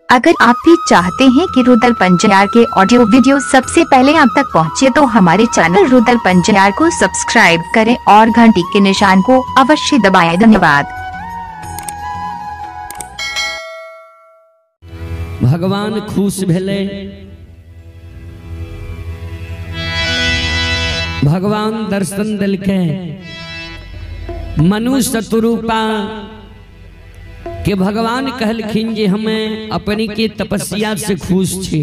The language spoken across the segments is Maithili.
अगर आप भी चाहते हैं कि रुदल पंजियार के ऑडियो वीडियो सबसे पहले आप तक पहुंचे तो हमारे चैनल रुदल पंजियार को सब्सक्राइब करें और घंटी के निशान को अवश्य दबाएं। धन्यवाद। भगवान खुश भेले, भगवान दर्शन दिलके। मनु शतरूपा के भगवान कहलखिन जे हमें अपनी के तपस्या से खुश छी,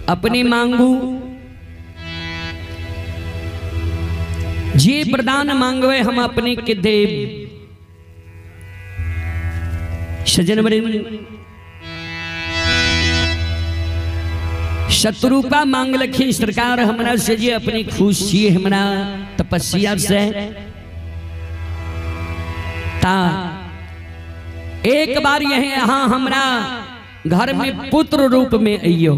अपने मांगू जे वरदान मांगवे हम अपने के देव। सजन शत्रुपा मांगलखिन सरकार हमरा से जे अपने खुश छी हमरा तपस्या से, ता एक बार यह यहाँ हमरा घर में पुत्र रूप में अइयो।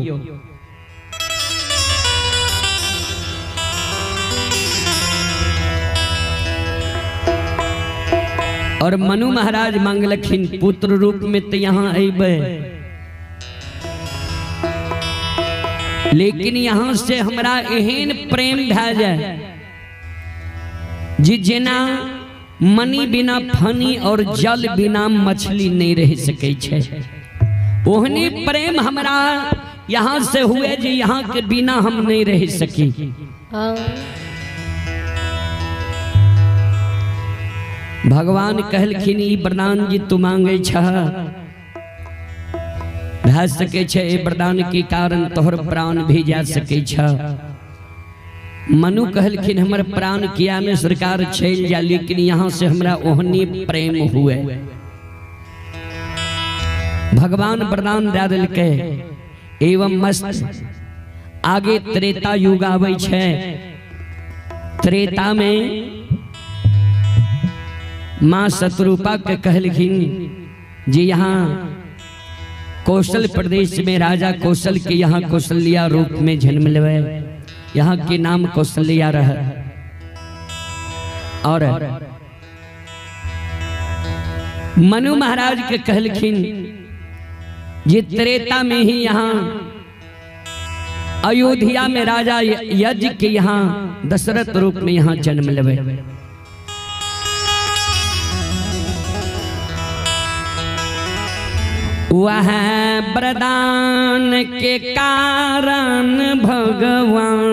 और मनु महाराज मांगलखिन पुत्र रूप में तो यहाँ अइबे, लेकिन यहाँ से हमरा एहन प्रेम भए जाए जी जेना मनी बिना फनी और जल बिना मछली नहीं रह सके छे, ओहने प्रेम हमरा यहाँ से हुए जे यहाँ के बिना हम नहीं रह सकी। भगवान कहलखिन ई वरदान जी तू मांगे छह भए सके छे, ए वरदान के कारण तोहर प्राण भी जा सके छह। मनु कहलखिन हमर प्राण किया में सरकार चल जा, लेकिन यहाँ से हमरा ओहनी प्रेम हुए। भगवान वरदान दे दिलके। एवं मस्त आगे त्रेता युग आबै छे। त्रेता में माँ शतरूपा के कहलखिन जे यहाँ कौशल प्रदेश में राजा कौशल के यहाँ कौशल्या रूप में जन्म लेवे, यहाँ के नाम कौशल्या रह। और मनु महाराज के कहलखिन जे त्रेता में ही यहाँ अयोध्या में राजा यज्ञ के यहाँ दशरथ रूप में यहाँ जन्म लेवे। वह वरदान के कारण भगवान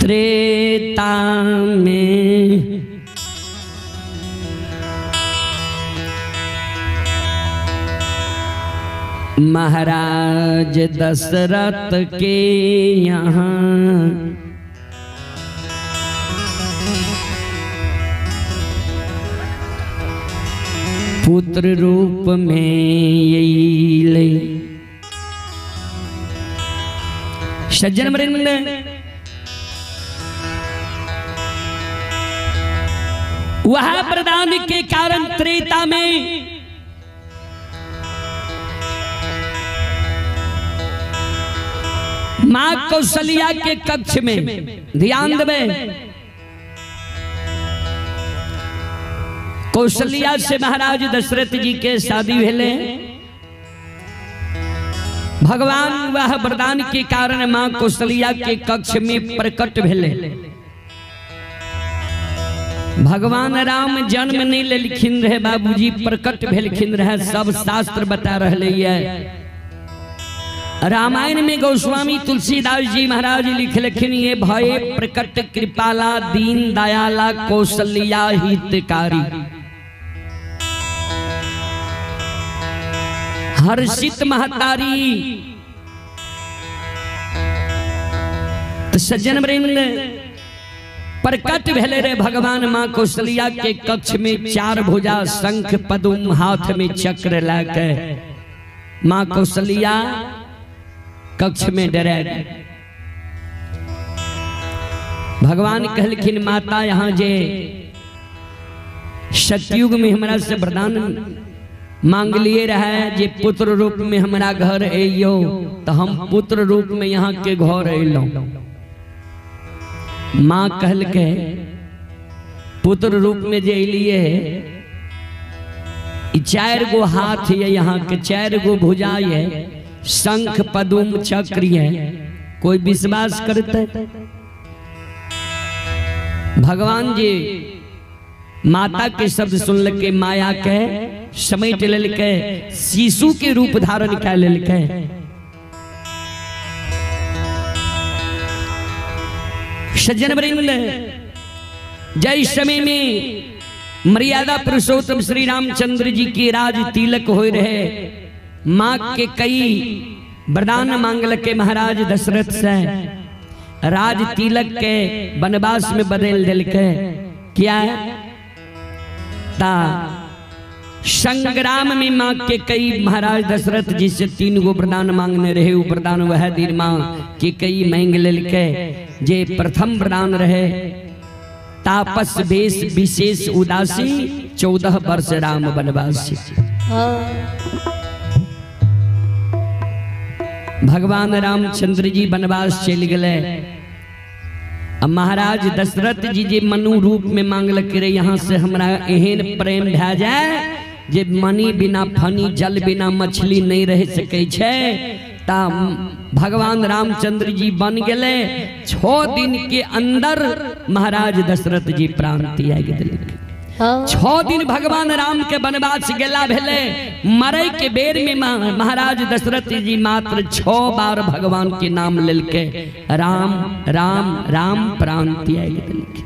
त्रेता में महाराज दशरथ के यहाँ पुत्र रूप में अइले। सज्जन वृंद, वह वरदान के कारण त्रेता में मां कौशल्या के कक्ष में, ध्यान देवे, कौशल्या से महाराज दशरथ जी के शादी भेले। भगवान वह वरदान के कारण मां कौशल्या के कक्ष में प्रकट भेले। भगवान राम जन्म नहीं लेलखिन रहे बाबूजी, प्रकट भेलखिन रहे, सब शास्त्र बता रहे है। रामायण में गोस्वामी तुलसीदास जी महाराज लिखलखिन ये भय प्रकट कृपाला दीन दयाला कौशल्या हितकारी। हर्षित महतारी। तो सज्जन वृंद, प्रकट भेले रे भगवान मां कौशल्या के कक्ष में चार भुजा शंख पदुम हाथ में चक्र लाके मां कौशल्या कक्ष में डरे। भगवान कहलखिन माता यहाँ जे सतयुग में हमरा से वरदान मांग लिए रहे जे पुत्र रूप में हमरा घर अइयो, तो हम पुत्र रूप में यहाँ के घर अइलौं। माँ कहलके पुत्र रूप में जे अलिए 4 गो हाथ ये यहाँ के 4 गो भुजा ये शंख पदुम चक्र ये, कोई विश्वास करते? भगवान जी माता के शब्द सुन लके माया के समेट लेलके, शिशु के रूप धारण कर लेलके। सज्जन वृंद, जय समय में मर्यादा पुरुषोत्तम श्री रामचंद्र जी के राज तिलक हो रहे, माँ के कई वरदान मांगल के महाराज दशरथ से राज तिलक के वनवास में बदल दिल के। क्या ता संग्राम में माँ के कई महाराज दशरथ जी से 3 गो वरदान मांगने रहे, वो वरदान वह दिन माँ के कई मांग लेल के। जे प्रथम वरदान रहे तापस वेश विशेष उदासी 14 वर्ष राम वनवासी। भगवान रामचंद्र जी वनवास चल गए। अब महाराज दशरथ जी जे मनु रूप में मांगल के यहाँ से हमरा एहन प्रेम भए जाए जे मनी बिना फनी जल बिना मछली नहीं रह सकै छै। ता भगवान रामचंद्र जी बन गए। 6 दिन के अंदर महाराज दशरथ जी प्राण त्याग दिलकै। 6 दिन भगवान राम के वनवास गेला भेले। मरे के बेर में महाराज दशरथ जी मात्र 6 बार भगवान के नाम लेलके, राम राम राम, प्राण त्याग दिलकै।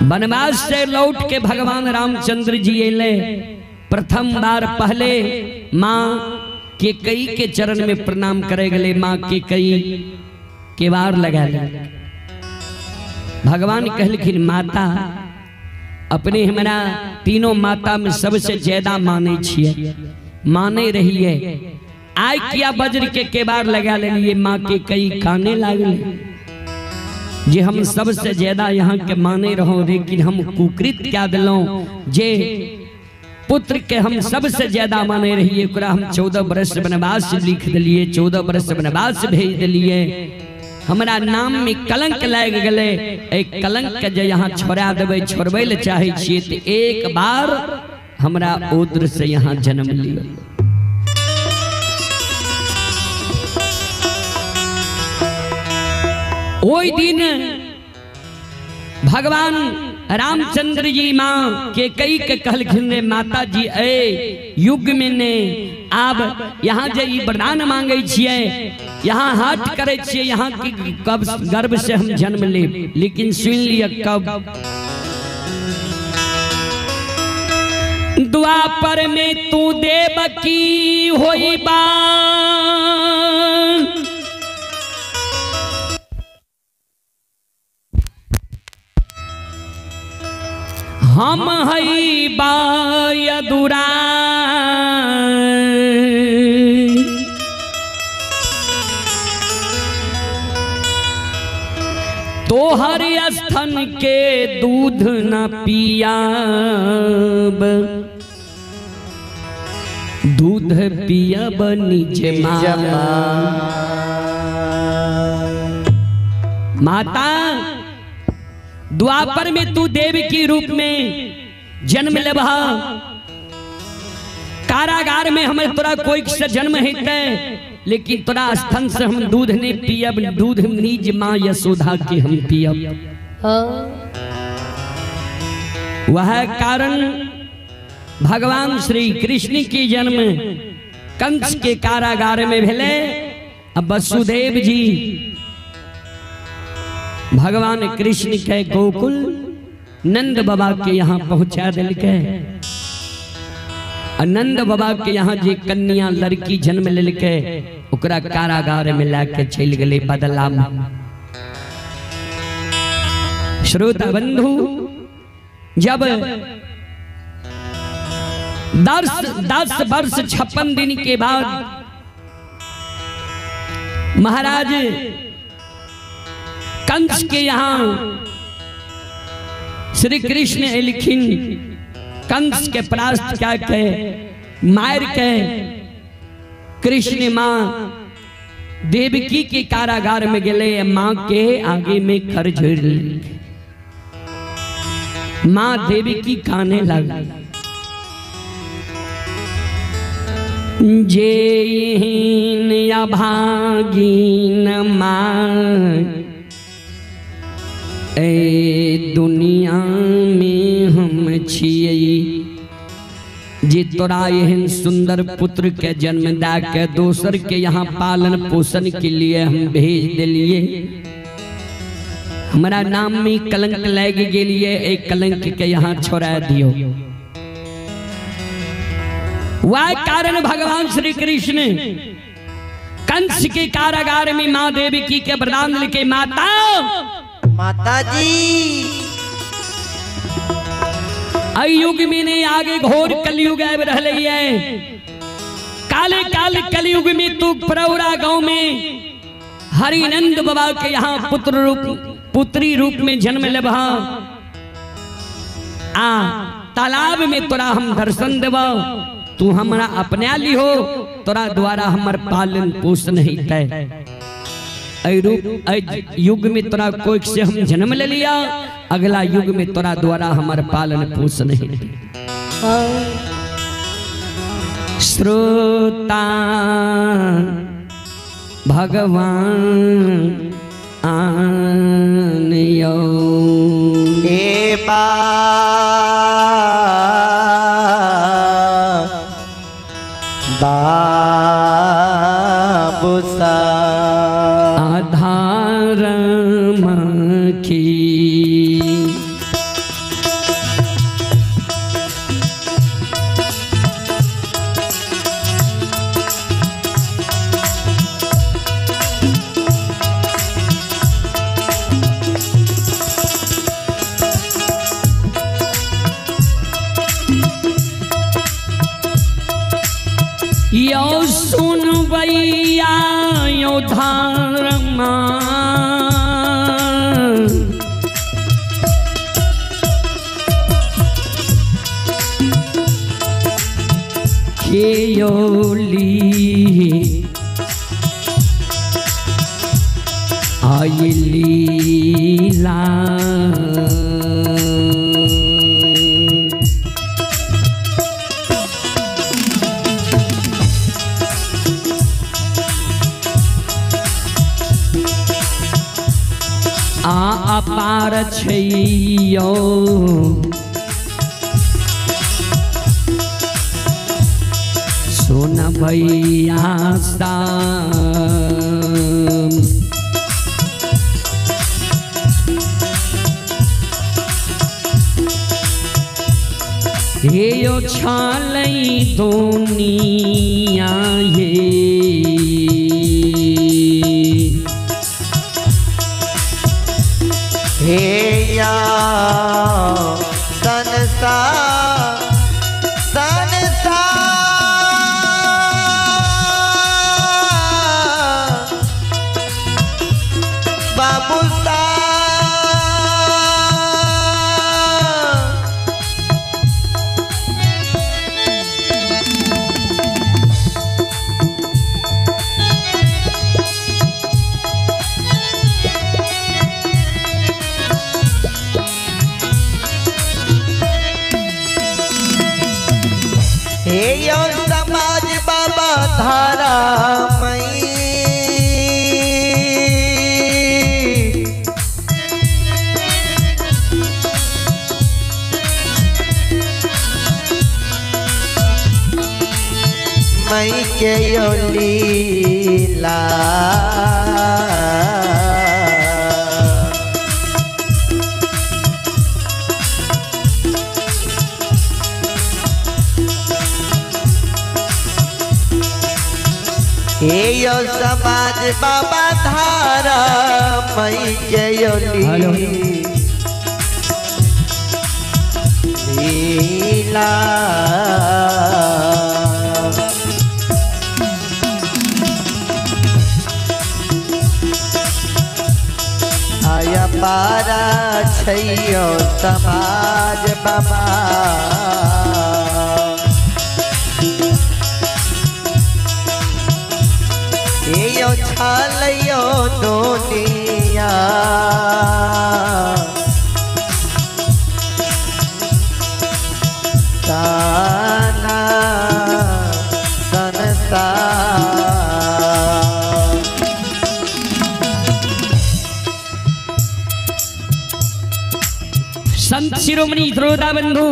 वनवास से लौट के भगवान रामचंद्र जी अयले। प्रथम बार पहले माँ के कई के चरण में प्रणाम करे गए, माँ के कई केवार लगा ले। भगवान कहलखिन माता अपने हमरा तीनों माता में सबसे ज्यादा माने छिए, माने रहिए। आइ किया वज्र के केवार लगा लिए, माँ के कई काने लागले जे हम सबसे ज्यादा यहाँ के माने रहो, लेकिन हम कुकृत क्या दिलों। जे पुत्र के हम सबसे ज्यादा माने रहिए ओकरा हम 14 वर्ष वनवास लिख दिलिए, 14 वर्ष वनवास भेज दिलिए। हमरा नाम में कलंक लाग गए। एक कलंक के जे यहाँ छोड़ा देबै, छोड़बै ले चाहे छियै तो एक बार हमरा उद्र से यहाँ जन्म लियो। ओहि दिन भगवान रामचंद्र जी माँ के कई के कहलखिन रे माता जी ए युग में ने आब यहाँ जे ई वरदान मांगे छियै, यहाँ हट करे छियै, यहाँ की कब गर्भ से हम जन्म ले, लेकिन सुन लिय कब द्वापर में तू देवकी होई बा, हम हई बायदुरा, तोहर स्थन के दूध न पियाब, दूध पियब निज माता। द्वापर में तू देव की रूप में जन्म लेबह, कारागार में हमें तोरा कोई से जन्म हेतै, लेकिन तोरा स्तन से हम दूध नहीं पियब, दूध निज माँ यशोदा के हम पियब। वह कारण भगवान श्री कृष्ण के जन्म कंस के कारागार में भेले। अब वसुदेव जी भगवान कृष्ण के गोकुल नंद बाबा के यहाँ पहुंचा दिलके। नंद बाबा के यहाँ जे कन्या लड़की जन्म लेलके ओकरा कारागार में लाके चल गए बदला में। श्रोता बंधु, जब 10 वर्ष 56 दिन के बाद महाराज कंस के यहाँ श्री कृष्ण एलखिन, कंस के परास्त क्या के मार के कृष्ण माँ देवकी के कारागार में गए, माँ के आगे में कर झेड़। माँ देवी की काने लगा जे हीन अभागीन माँ ए दुनिया में हम छियै जे तोरा एहन सुंदर पुत्र के जन्म दा के दोसर के यहाँ पालन पोषण के लिए हम भेज दिलिए। हमारा नाम में कलंक लग गेलिए, एक कलंक के यहाँ छोड़ा दियो। वह कारण भगवान श्री कृष्ण कंस के कारागार में माँ देवी की के वरदान लेके माता माता जी अयुग में ने आगे घोर कलयुग आबि रहलै है। काले काले कलयुग में तू प्रौरा गांव में हरिनंद बाबा के यहाँ पुत्र रूप पुत्री रूप में जन्म लेबह आ तालाब में तोरा हम दर्शन देब, तू हमरा अपना लिहो, तोरा द्वारा हमर पालन पोषण हेतै। रूप युग में तोरा कोख से हम जन्म ले लिया, अगला युग में तोरा द्वारा हमार पालन पोषण हेतै। श्रोता भगवान आनयो हे बाबूसा आधार की यो सुन भैया यो धर्मा खेयोली आई लीला अपार छैयो सोन भैया हे यो छालै दुनिया ये हे या संसार संसार बाबूसा हे यो समाज बाबा धारा मई मई के यो लीला हे यो समाज बाबा धारा मई के यो लीला आया पारा छैयो समाज बाबा यो छालयो दुनिया। संत शिरोमणि श्रोता बंधु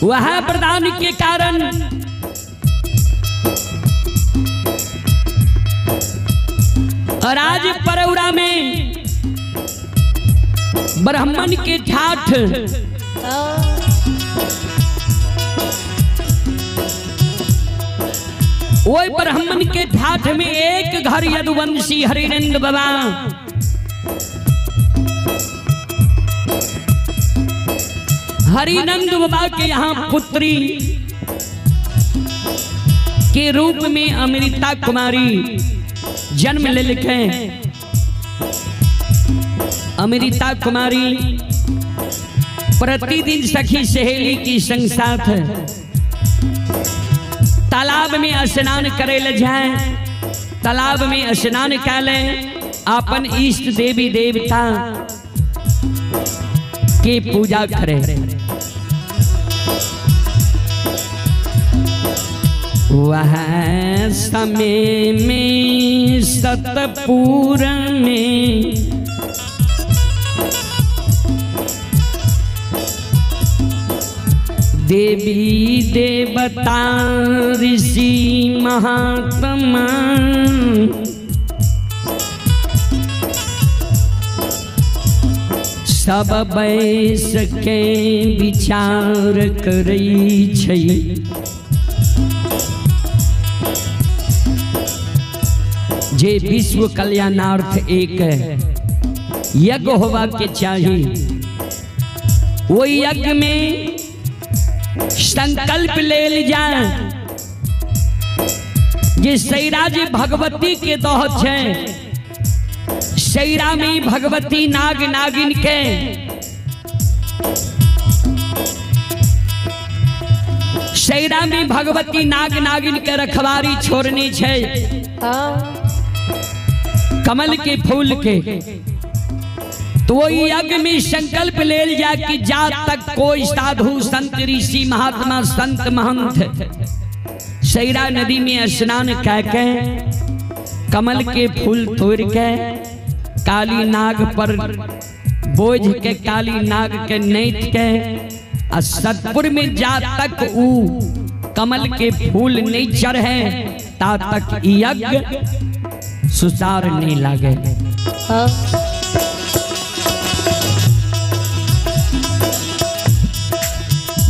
वह प्रदान के कारण और आज परौरा में ब्राह्मण के ठाठ वही ब्राह्मण के ठाठ में एक घर यदुवंशी हरिनंद बाबा हरिनंद बाबा के यहाँ पुत्री के रूप में अमृता कुमारी जन्म ले लिखे। अमृता कुमारी प्रतिदिन सखी सहेली की संग साथ तालाब में स्नान करे ले जाए, तालाब में स्नान कर ले अपन इष्ट देवी देवता के पूजा करे। वह समय में सतपुर में देवी देवता ऋषि महात्मा सब बैस के विचार करै छै। जे विश्व कल्याणार्थ एक यज्ञ होवा के चाहिए, वो यज्ञ में संकल्प ले जाए जे सैराज भगवती के दह छै, सैरा में भगवती नाग नागिन के सैरा में भगवती नाग नागिन के रखवारी छोड़नी छै कमल के फूल के। तो वही यज्ञ में संकल्प ले जाए कि जा तक कोई साधु संत ऋषि महात्मा संत महंत सैरा नदी में स्नान करके कमल के फूल तोड़ के काली नाग पर बोझ के काली नाग के नैत के और सतपुर में जा तक ऊ कमल के फूल नहीं चढ़े ता तक यज्ञ सुसार नहीं लागे।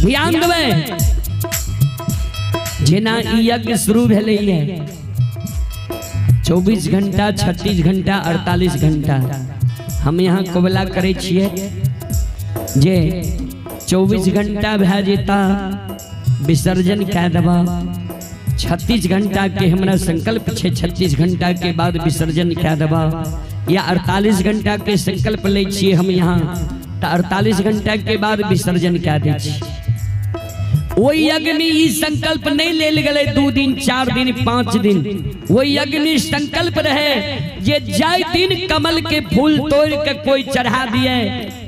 ध्यान देबै जेना यज्ञ शुरू भेलै 24 घंटा 36 घंटा 48 घंटा हम यहाँ कबला करै छियै जे 24 घंटा भए जेता विसर्जन कए देबा। 36 घंटा के हमरा संकल्प छै 36 घंटा के बाद विसर्जन कए देबा, या 48 घंटा के संकल्प लै छियै हम यहाँ तो 48 घंटा के बाद विसर्जन कए दै छियै। वही यज्ञ में ई संकल्प नहीं लेल गए 2 दिन 4 दिन 5 दिन, वही यज्ञ में संकल्प रहे जे जाय दिन कमल के फूल तोड़ के कोई चढ़ा दिए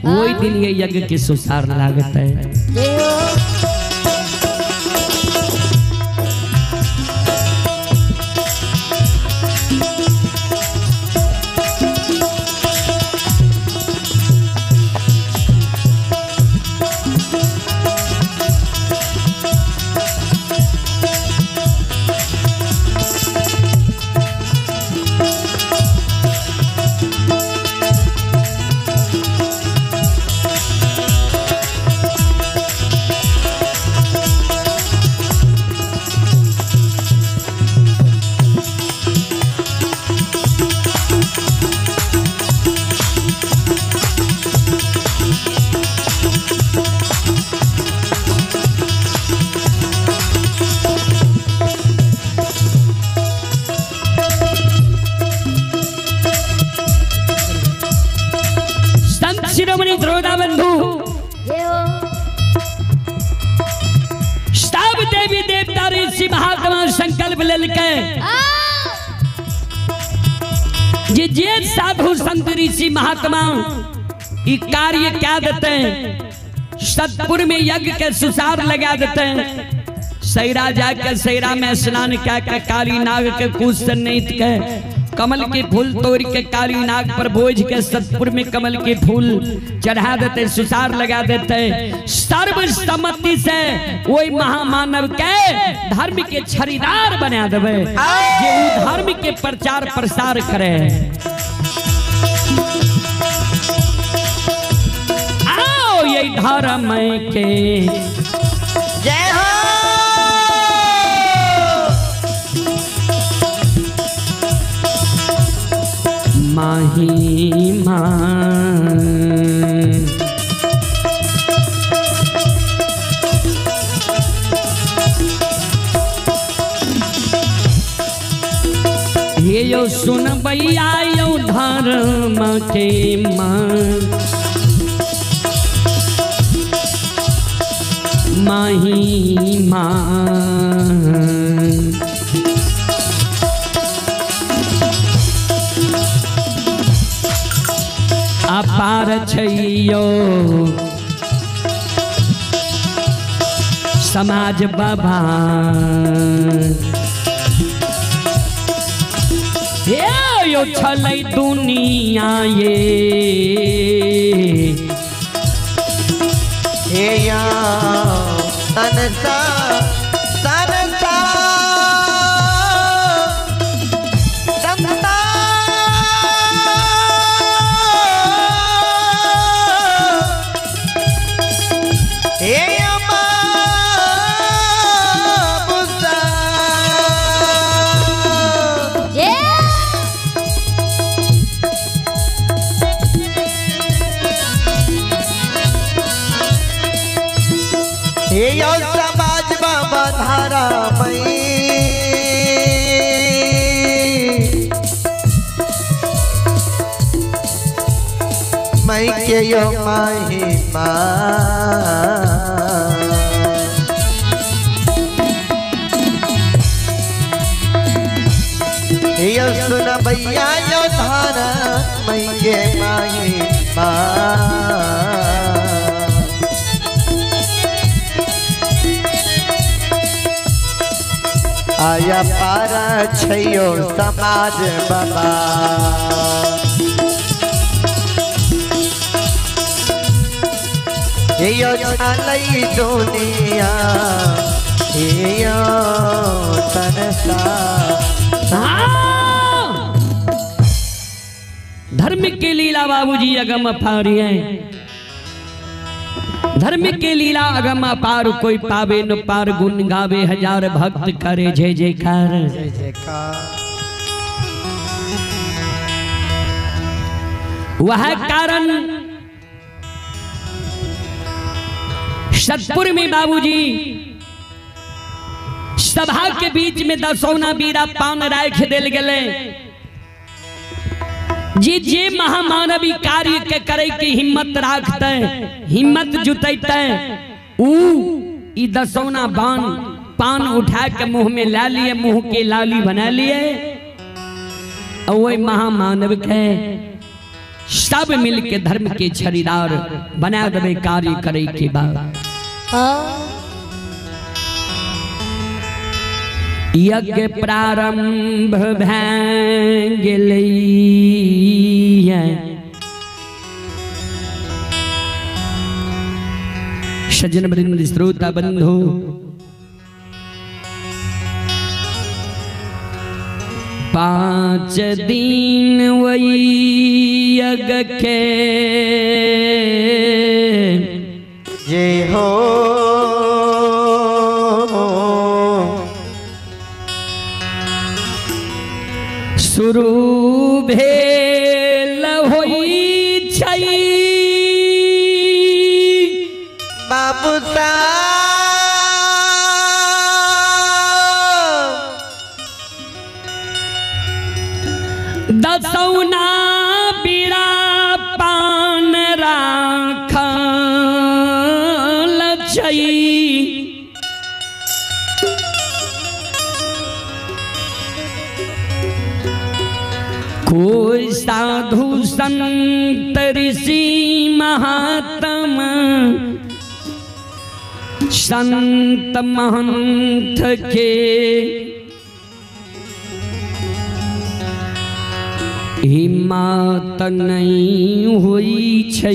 वही दिन ये यज्ञ के सुसार लागत है। शिरोमणि द्रोणा बंधु सब देवी देवता ऋषि महात्मा संकल्प लेलकै जे जे साधु संत ऋषि महात्मा ई कार्य क्या देते सतपुर में यज्ञ के सुसार लगा देते सैरा जाके सैरा में स्नान क्या के काली नाग के कुश से नैत के कमल के फूल तोड़ के काली नाग पर बोझ के सतपुर में कमल के फूल चढ़ा देते, सुसार लगा देते। सर्वसम्मति से वही महामानव के धर्म के छड़ीदार बना देवे जे उ धर्म के प्रचार प्रसार करे। आओ ये धर्म के जय हो। महिमा ये यो सुन भैया यो धर्म के महिमा। अपार छैयो समाज बाबा ये यो छलै दुनिया ये हे या संसार संसार समाज बाबा धारा मई मई के यो महिमा। यो सुन भैया यो धारा मई के महिमा। आया पारा छैयो समाज बाबा यो छलई दुनिया यो संसार। धर्म के लीला बाबूजी अगम अपार है। धर्म के लीला अगम अपार, कोई पावे न पार, गुण गावे हजार भक्त करे जय जयकार। जय जयकार। वह कारण सतपुर में बाबूजी सभा के बीच में दसौना बीरा पान राख दिल गए। जी जे महामानवी कार्य के करे की हिम्मत राखते, हिम्मत जुटते, ऊ ई दसौना बान पान उठा के मुंह में ला लिए, मुंह के लाली बना लिए और वही महामानव के सब मिल के धर्म के छड़ीदार बना देवे कार्य करे के बाद। यज्ञ प्रारंभ भै गेलै। सज्जन वृंद श्रोता बंधु, 5 दिन वही यज्ञ के जय हो। शुरू भेल होई छै बाबू दसौना बीड़ा पान राखल छै। कोई साधु संत ऋषि महात्मा संत महंत के हिम्मत नहीं हुई छै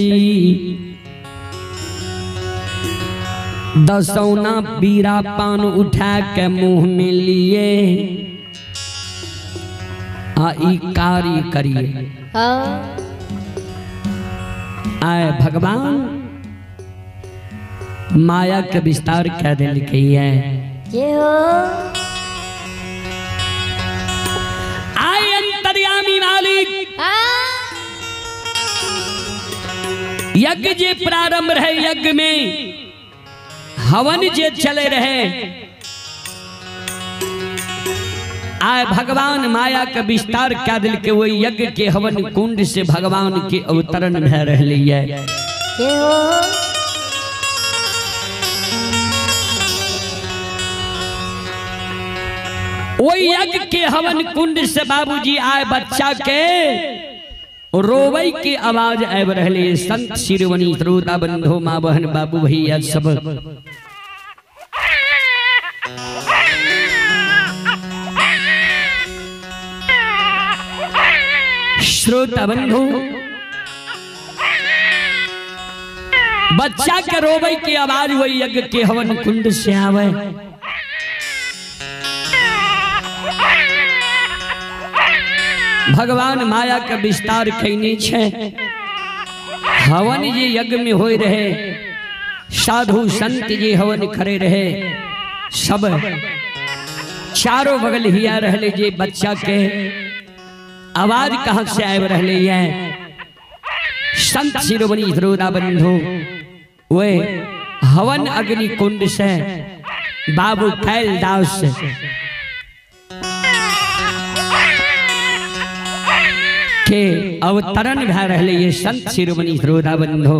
दसौना बीरा पान उठा के मुंह में लिए आ ई कार्य करिए। आए भगवान माया के विस्तार कह दिलकै है। आए अंतर्यामी मालिक यज्ञ जे प्रारंभ रहे, यज्ञ में हवन जे चले रहे, आए भगवान माया के विस्तार क्या दिल के वही यज्ञ के हवन कुंड से भगवान के अवतरण भै रही है। वही यज्ञ के हवन कुंड से बाबूजी आए बच्चा के रोवई के आवाज आबि रही। संत शिरोमणि श्रोता बंधु माँ बहन बाबू भैया सब श्रोता बंधु बच्चा के रोवई के आवाज वही यज्ञ के हवन कुंड से आवे। भगवान माया के विस्तार कैने छे। हवन जे यज्ञ में हो रहे, साधु संत जे हवन करे रहे, सब चारों बगल हिया रहले जे बच्चा के आवाज कहाँ से आबि रहले है। संत शिरोमणि श्रोता बंधु वे हवन अग्नि कुंड से बाबू कैलदास के अवतरण भै रहले ये। संत शिरोमणि श्रोता बंधु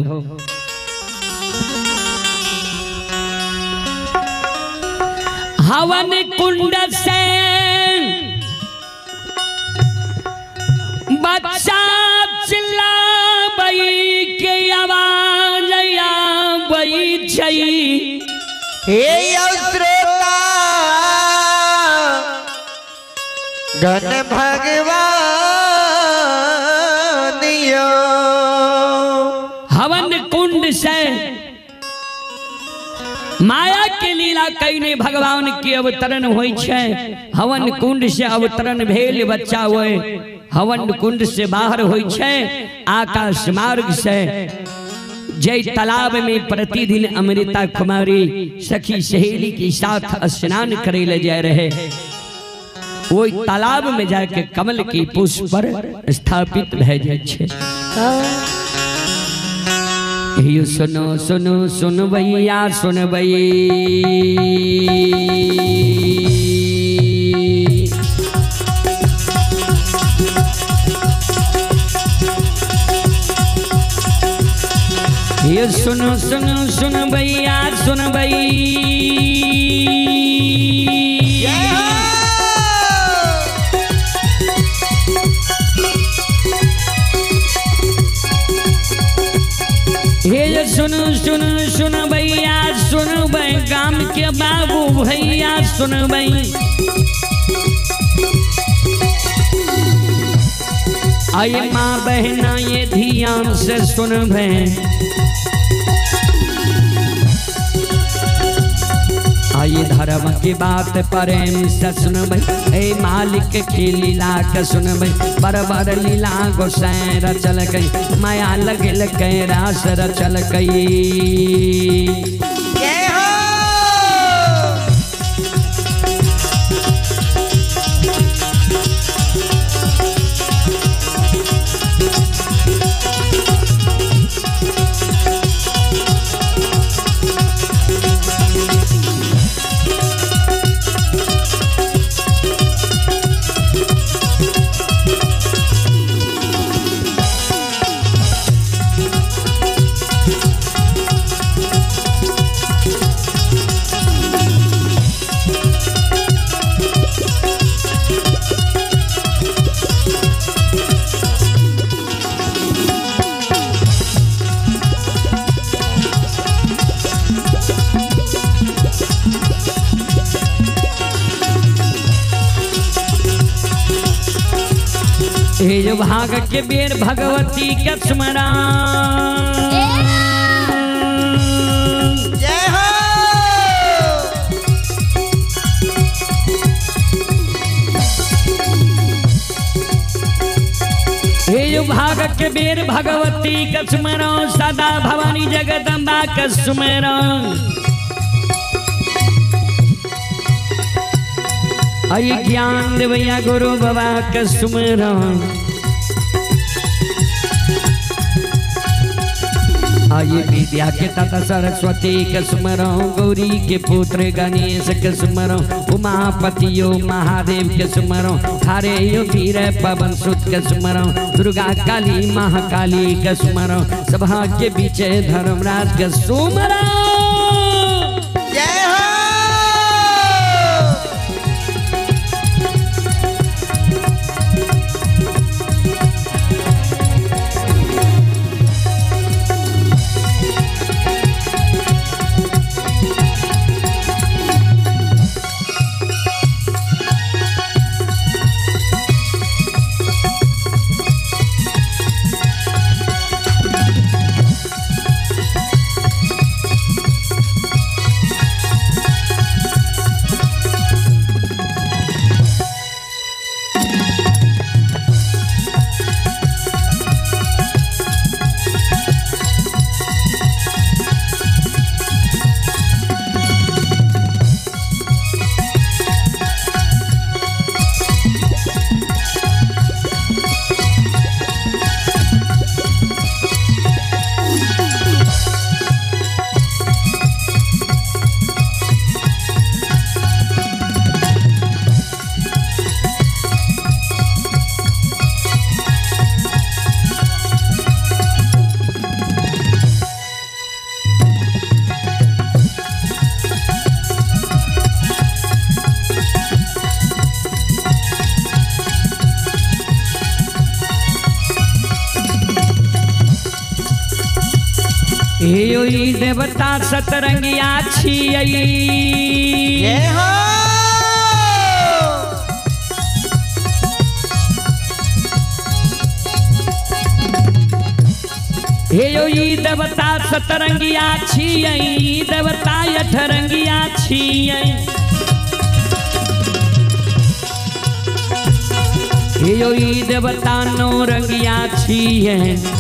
हवन कुंड से बच्चा चिल्लाबई के आवाज आबई छै। हे श्रोता गण भगवान यो हवन कुंड से माया के लीला कईने भगवान के अवतरण होई छै। हवन कुंड से अवतरण भेल बच्चा होए हवन कुंड से बाहर होई छै। आकाश मार्ग से जय तालाब में प्रतिदिन अमृता कुमारी सखी सहेली के साथ स्नान करे ले जा रहे, वही तालाब में जाके कमल की पुष्प पर स्थापित भै जाय छै। यो सुनो सुनो सुन भैया सुन भई, ये सुनो सुनो सुन भैया सुन भई। हे सुन सुन सुन भैया सुन भई, गाम के बाबू भैया सुन भई। आये माँ बहना ये ध्यान से सुन भई, आये धर्म की बात प्रेम से सुन भई, ए मालिक की लीला के सुन भई। बरबर लीला गोसाई रचल गई, माया लगल के रास रचल गई। हे भाग के बेर भगवती के स्मरण। जय हो। हे भाग के बेर भगवती के स्मरण, सदा भवानी जगदम्बा के स्मरण। अरे ज्ञान देवैया गुरु बाबा के सुमरन। आये विद्या के ताता सरस्वती के सुमरन, गौरी के पुत्र गणेश के सुमरन, उमापति यो महादेव के सुमरन, हरे यो वीर पवन सुत के सुमरन, दुर्गा काली महाकाली के सुमरन, सभा के बीच धर्मराज के सुमरन। जय हो। हे देवता सतरंगिया छियै। जय हो। हे देवता सतरंगिया छियै, देवता अठरंगिया छियै। हे देवता नौ रंगिया छियै।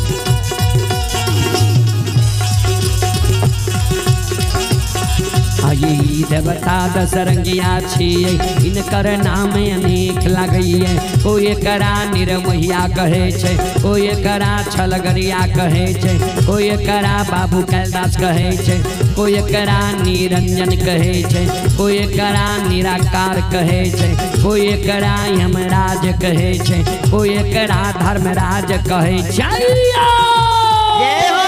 ये देवता दस रंगिया छियै, इनकर नाम अनेक लागैये। कोई एकरा निरमोहिया कहै छै, कोई एकरा छलगरिया कहै छै, कोई एकरा बाबू कैलाश कहै छै, कोई एकरा निरंजन कहै छै, कोई एकरा निराकार कहै छै, कोई एकरा यमराज कहै छै, कोई एकरा धर्मराज कहै छै। जय हो।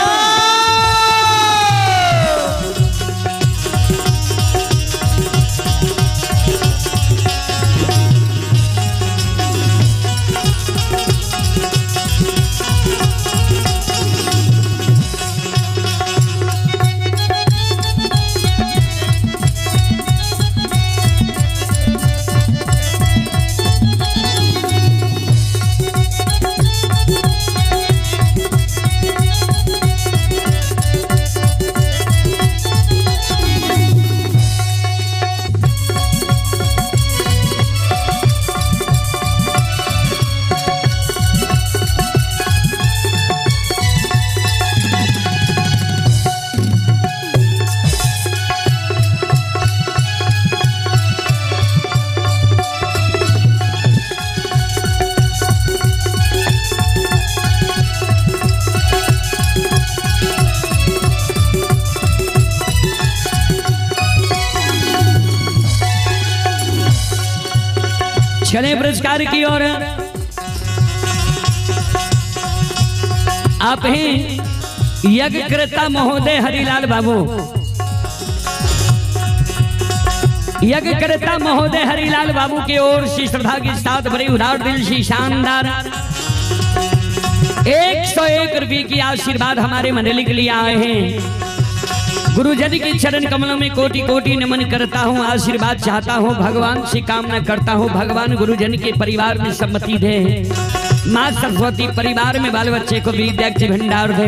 चले पुरस्कार की ओर। आप हैं यज्ञकर्ता महोदय हरिलाल बाबू, यज्ञकर्ता महोदय हरिलाल बाबू की ओर से श्रद्धा के साथ भरे उदार दिल से शानदार 101 रुपये की आशीर्वाद हमारे मंडली के लिए आए हैं। गुरुजन के चरण कमलों में कोटि कोटि नमन करता हूँ, आशीर्वाद चाहता हूँ, भगवान से कामना करता हूँ, भगवान गुरुजन के परिवार में सम्मति दे। माँ सरस्वती परिवार में बाल बच्चे को विद्या के भंडार दे।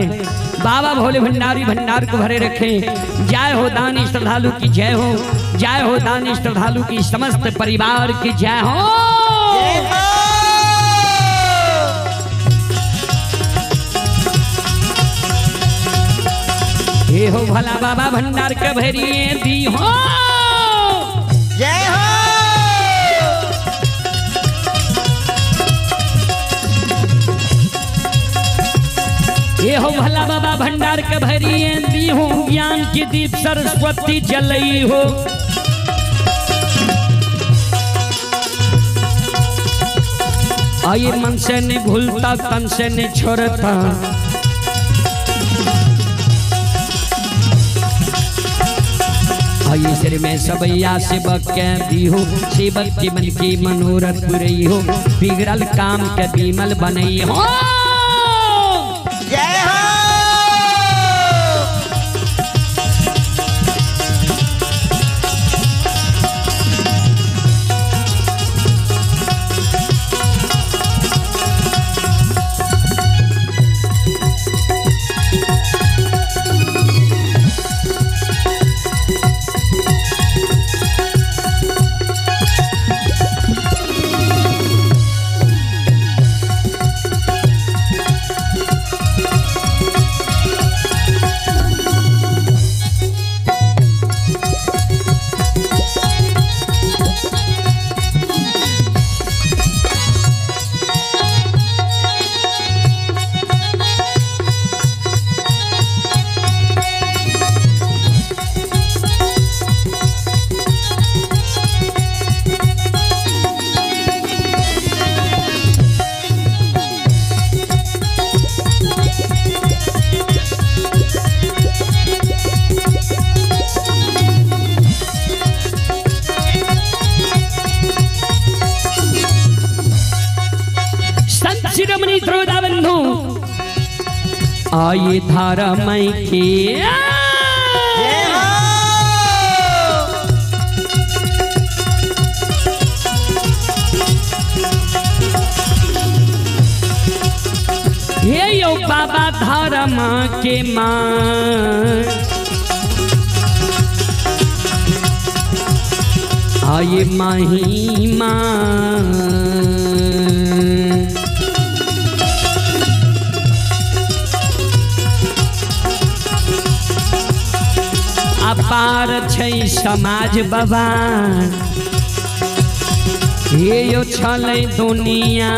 बाबा भोले भंडारी भंडार को भरे रखे। जय हो दानी श्रद्धालु की जय हो, जय हो दानी श्रद्धालु की समस्त परिवार की जय हो। हे हो भला बाबा भंडार के भरिए दी हो, जय हो। ये हो भला बाबा भंडार के भरिए दी हो, ज्ञान की दीप सरस्वती जलई हो। आइए मन से नहीं भूलता तन से नहीं छोड़ता, आइए सिर में सबैया सेवक के दी हो, सेवक के मन की मनोरथ पुरई हो, बिगड़ल काम के बीमल बनई हो। जय हो। शिरोमणि श्रोता बंधु आइए धारा मई के हे यो बाबा धारा माँ के माँ आइए माही माँ। अपार छै समाज बाबा हे यो छलै दुनिया।